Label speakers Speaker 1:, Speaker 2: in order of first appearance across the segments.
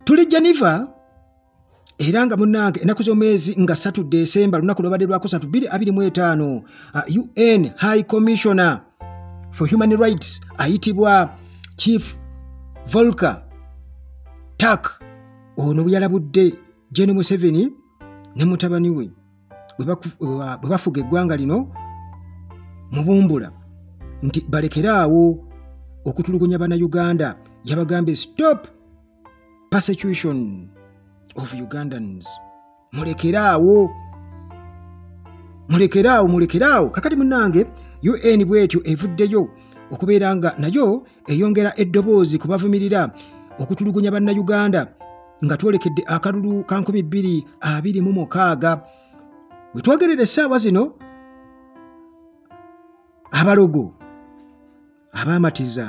Speaker 1: Tuli Geneva era nga munnange ennaku z'omwezi nga 3 Desemba lunaku lwabadde lwakusatu 2025, UN High Commissioner for Human Rights ayitibwa Chief Volker Turk ono bwe yalabudde Gen Museveni ne mutabani we bwe bafuga eggwanga lino mu bumbula nti balekeraawo okutulugunya Bannayuganda. Yabagambye stop persecution of Ugandans, mulekeraawo, mulekeraawo, mulekeraawo. Kakati munnange UN bwetyo evuddeyo okubeera nga nayo eyongera eddoboozi ku bavumirira okutulugunya Bannayuganda nga twolekedde akalulu ka 2026. We twogerera essaawa zino abalogo abaamatiza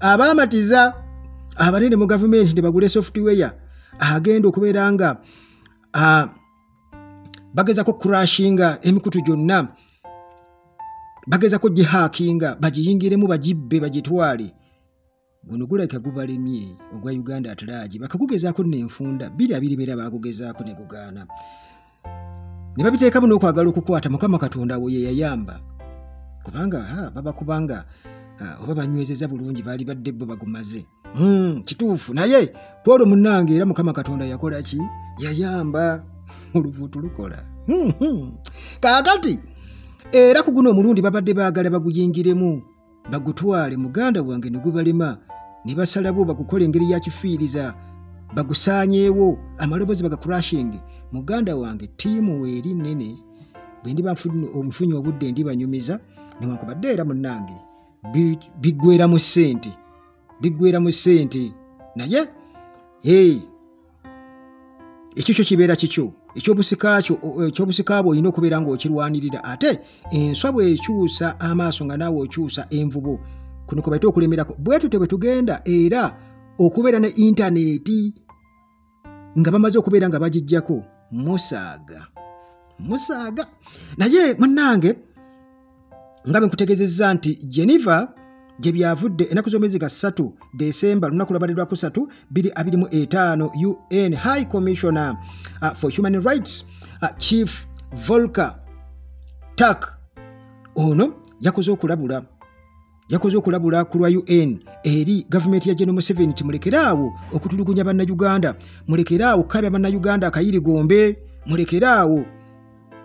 Speaker 1: abaamatiza abanene mu gavumenti ne bagula software agenda okubeera nga bagezako crashinga emikutu gyonna, bagezako gihackinga bagiyingiremu bagibbe bagitwale. Guno gulabika gubalemye ogwa Uganda at large, bakagugezaako nno enfunda 2020 beera bagugezaako ne gugaana ne babiteekamu n'okwagala okukwata. Mukama Katonda wo ye yayamba, kubanga baba kubanga oba banywezeza bulungi baali badde bo bagumaze. Kituufu. Naye kwolwo munnange era Mukama Katonda yakola ki? Yayamba, oluvuutu lukola. Kaakati era ku guno omulundi babadde baagala baguyingiremu bagutwale, muganda wange ne gubalema ne basalabo bagukola engeri ya kifiiriza bagusaanyeewo amaloboozi bagakurashinge. Muganda wange ttiimu weeri nnene, bwe ndiba nfunye obudde ndibanyumiza, newankubadde era munnange biggwera mu ssente, biggwera mu ssente. Naye ekyo kyo kibeera kikyo, ekyobusika kyo, ekyobusika bwo olina okubeera ng'okirwanirira. Ate enswa bw'ekyusa amaaso nga naawe okyusa envubo, kuno kwe bayita okulemerako. Bwe tutyo bwe tugenda era okubeera ne intaneti nga bamaze okubeera nga bagiggyako, musaaga musaaga. Naye munnange nga bwe nkutegeezezza nti Geneva gye byavudde ennaku z'omwezi ga 3 Desemba lunaku lwabadde lwakusatu 2025, UN High Commissioner for Human Rights Chief Volker Turk ono yakoze okulabula, yakoze okulabula ku lwa UN eri gavumenti ya Gen Museveni nti mulekeraawo okutulugunya Bannayuganda, mulekeraawo okukabya Bannayuganda akayirigombe, mulekeraawo.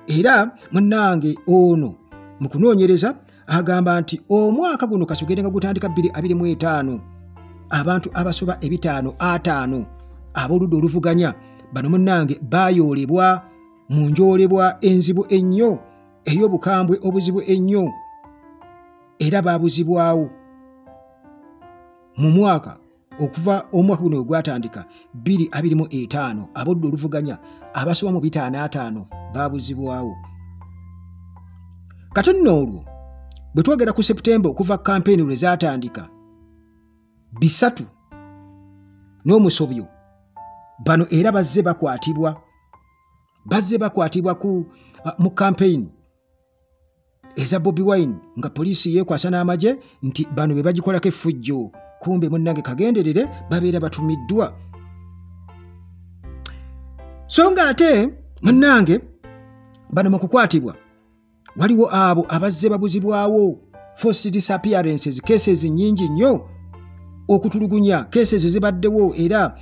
Speaker 1: Era munnange ono mu kunoonyereza agamba nti omwaka guno kasogere nga gutandika 2025 abantu abasoba 550 ab'oludda oluvuganya bano munnange bayoolebwa mu njoolebwa enzibu ennyo ey'obukambwe obuzibu ennyo, era baabuzibwawo mu mwaka okuva omwaka guno we gwatandika 2025 ab'oludda oluvuganya abasoba mu 550 baabuzibwawo. Kati nno olwo bwe twogera ku Septemba okuva kampeyini lwe zaatandika 300 n'omusobyo bano era bazze bakwatibwa, bazze bakwatibwa ku mu kampeyini eza Bobi Wine nga poliisi yeekwasa n'amagye nti bano be bagikolako effujjo. Kumbe munnange kagenderere babeera batumiddwa. So nga ate munnange bano mu kukwatibwa waliwo abo abazze babuzibwawo, forced disappearances cases nnyingi nnyo, okutulugunya cases zibaddewo era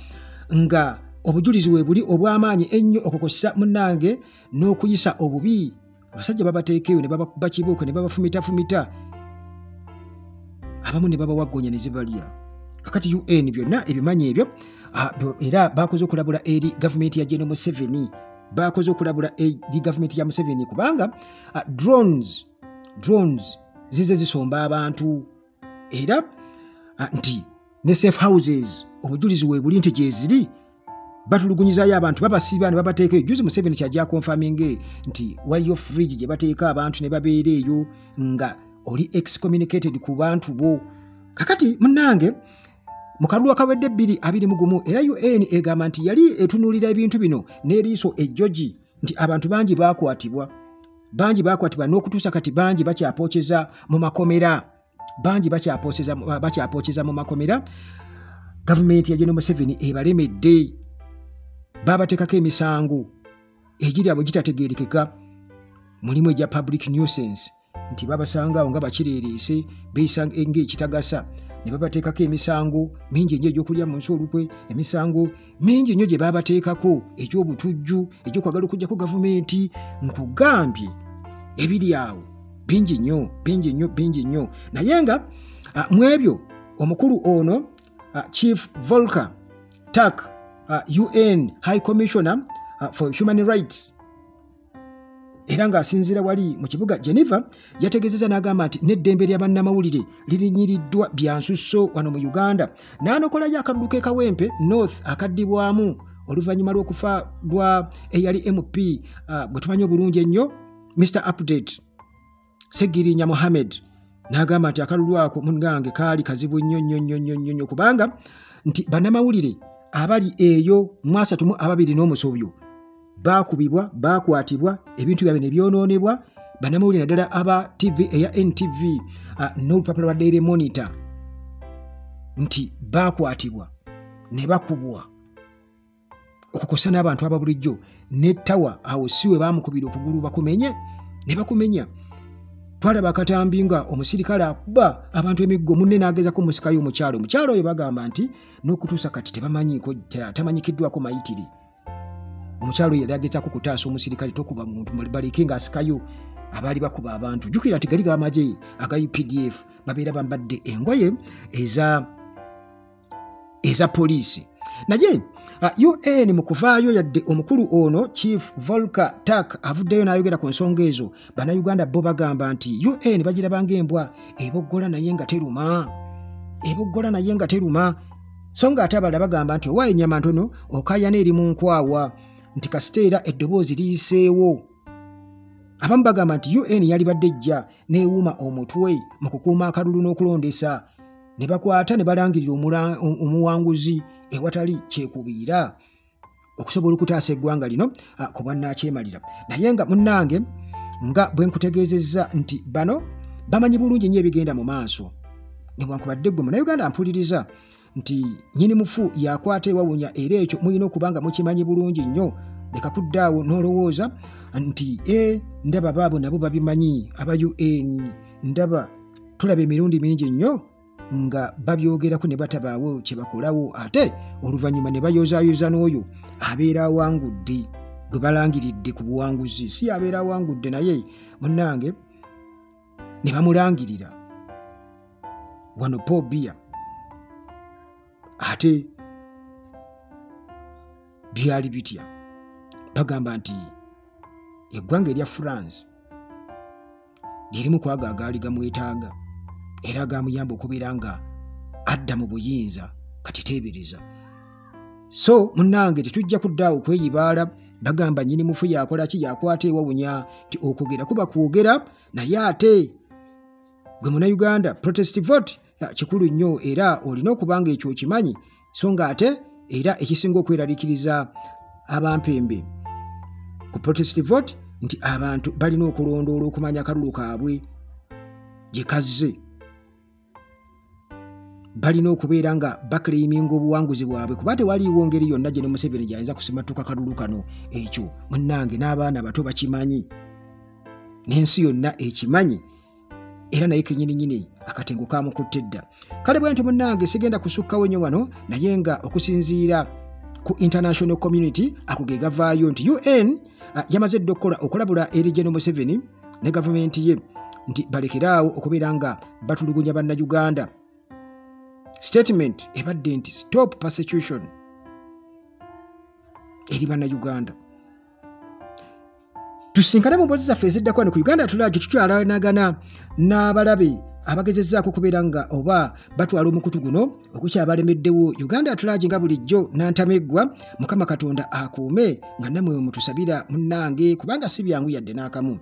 Speaker 1: nga obujulizi we buli obw'amaanyi ennyo okukozesa munnange n'okuyisa obubi. Abasajja babateekeyo ne babakuba kibuuko ne babafumitafumita, abamu ne babawagonya ne zibalya. Kakati UN byonna ebimanyi ebyo era bakoze okulabula eri gavumenti ya Gen Museveni, bakoze okulabula eri gavumenti ya Museveni kubanga drones zize zisomba abantu, era nti ne safe houses obujulizi we buli nti gyeziri batulugunyizayo abantu babasiba ne babateeka. Juzi Museveni kyajja confirming nti waliyo fridge gye bateeka abantu ne babeera eyo nga oli excommunicated ku bantu bo. Kakati munnange mu kalulu akawedde 2021 era UN egamba nti yali etunuulira ebintu bino n'eriiso ejjogi nti abantu bangi baakwatibwa, bangi baakwatibwa n'okutuusa kati bangi bakyapookeza mu makomera, bangi bakyapookeza mu makomera. Gavumenti ya General Museveni ebalemedde, babateekako emisango egiri abo gitategeerekeka, mulimu egya public nuisance nti babasanga awo nga bakireereese beeyisa ng'ekitagasa, ne babateekako emisango mingi ennyo egy'okulya mu nsi olukwe, emisango mingi nnyo gye babateekako egy'obutujju, egy'okwagala okuggyako gavumenti. Nkugambye ebiri awo bingi nnyo, bingi nnyo, bingi nnyo. Naye nga mu ebyo omukulu ono Chief Volker Turk, UN High Commissioner for Human Rights, era ng'asinziira wali mu kibuga Geneva, yategeezezza n'agamba nti n'eddembe lya bannamawulire lirinyiriddwa bya nsusso wano mu Uganda. N'anokolayo akalulu k'e Kawempe North akaddibwamu oluvannyuma lw'okufa lwa eyali MP gwe tumanyi obulungi ennyo Mr Update Ssegirinya Mohammed, n'agamba nti akalulu ako munnange kaali kazibu nnyo nnyo nnyo nnyo nnyo, kubanga nti bannamawulire abali eyo mu 32 n'omusobyo baakubibwa, baakwatibwa, ebintu byabwe ne byonoonebwa. Bannamawulire naddala aba TV eya NTV n'olupapula lwa Daily Monitor nti baakwatibwa ne bakubwa okukosa n'abantu aba bulijjo, ne ttawa awo si we baamukubira okugulu bakumenye ne bakumenya. Twalaba akatambi nga omusirikale akuba abantu emiggo, munne n'agezako omusikayo omukyalo. Omukyalo oyo bagamba nti n'okutuusa kati tebamanyiiko, tamanyikiddwako mayitire. Omukyalo oyo yali agezaako kutaasa omusirikale, tokuba muntu, baleke ng'asikayo abaali bakuba abantu. Jjukira nti gali g'amagye aga UPDF, babeera bambadde engoye eza poliisi. Naye UN mu kuvaayo, yadde omukulu ono Chief Volker Turk avuddeyo n'ayogera ku nsonga ezo, Bannayuganda bo bagamba nti UN bagiraba ng'embwa eboggola naye nga teruma, eboggola naye nga teruma. So nga ate abalala bagamba nti owaayo ennyama ntono okaayana eri mu nkwawa, nti kasita era eddoboozi liyiseewo. Abamu bagamba nti UN yalibadde ejja n'ewuuma omutwe mu kukuuma akalulu n'okulondesa, ne bakwata ne balangirira omuwanguzi ewatali kyekubiira okusobola okutaasa eggwanga lino ku bwannakyemalira. Naye nga munnange, nga bwe nkutegeezezza nti bano bamanyi bulungi nnyo ebigenda mu maaso, newankubadde ggwe Munnayuganda mpuliriza nti nnyini mufu yakwata ewawunya, era ekyo mulina okuba nga mukimanyi bulungi nnyo. Leka kuddaawo n'olowooza nti ndaba baabo nabo babimanyi aba UN, ndaba tulaba emirundi mingi nnyo nga babyogerako ne batabaawo kye bakolawo, ate oluvannyuma ne bayozaayoza n'oyo abeera awangudde gwe balangiridde ku buwanguzi. Si abeera awangudde, naye munnange ne bamulangirira wano Paul Biya, ate byali bitya? Bagamba nti eggwanga erya France lirimu kwago agaali gamwetaaga era gamuyamba okubeera nga adda mu buyinza. Kati teebereza. So munnange, tetujja kuddaawo okweyibaala. Bagamba nnyini mufu yakola ki? Yakwata ewawunya, nti okwogera kuba kwogera, naye ate gwe Munnayuganda, protest vote kikulu nnyo era olina okuba nga ekyo okimanyi. So nga ate era ekisinga okweraliikiriza abampembe ku protest vote nti abantu balina okulondoola okumanya akalulu kaabwe gye kazze, balina okubeera nga baclaiminga obuwanguzi bwabwe, kuba tewaliiwo ngeri yonna gye ne Museveni gyayinza kusimatuka kalulu kano. Ekyo munnange n'abaana bato bakimanyi, n'ensi yonna ekimanyi, era naye kenyininyini akatengo kamukutte dda. Kale bwe nti munnange sigenda kusukkawo nnyo wano, naye nga okusinziira ku international community ako ge gavaayo nti UN yamaze dda okukola okulabula eri General Museveni ne gavumenti ye nti balekeraawo okubeera nga batulugunya Bannayuganda. Statement ebadde nti stop persecution eri Bannayuganda. Tusinkane mu mboozi zaffe eziddako wano ku Uganda Tulagi. Tukyalanagana n'abalabe abagezezzaako okubeera nga oba batwala omukutu guno ogukyabalemeddewo, Uganda Tulagi. Nga bulijjo nantameggwa, Mukama Katonda akuume nga nammwe mutusabira munnange, kubanga si byangu yadde n'akamu.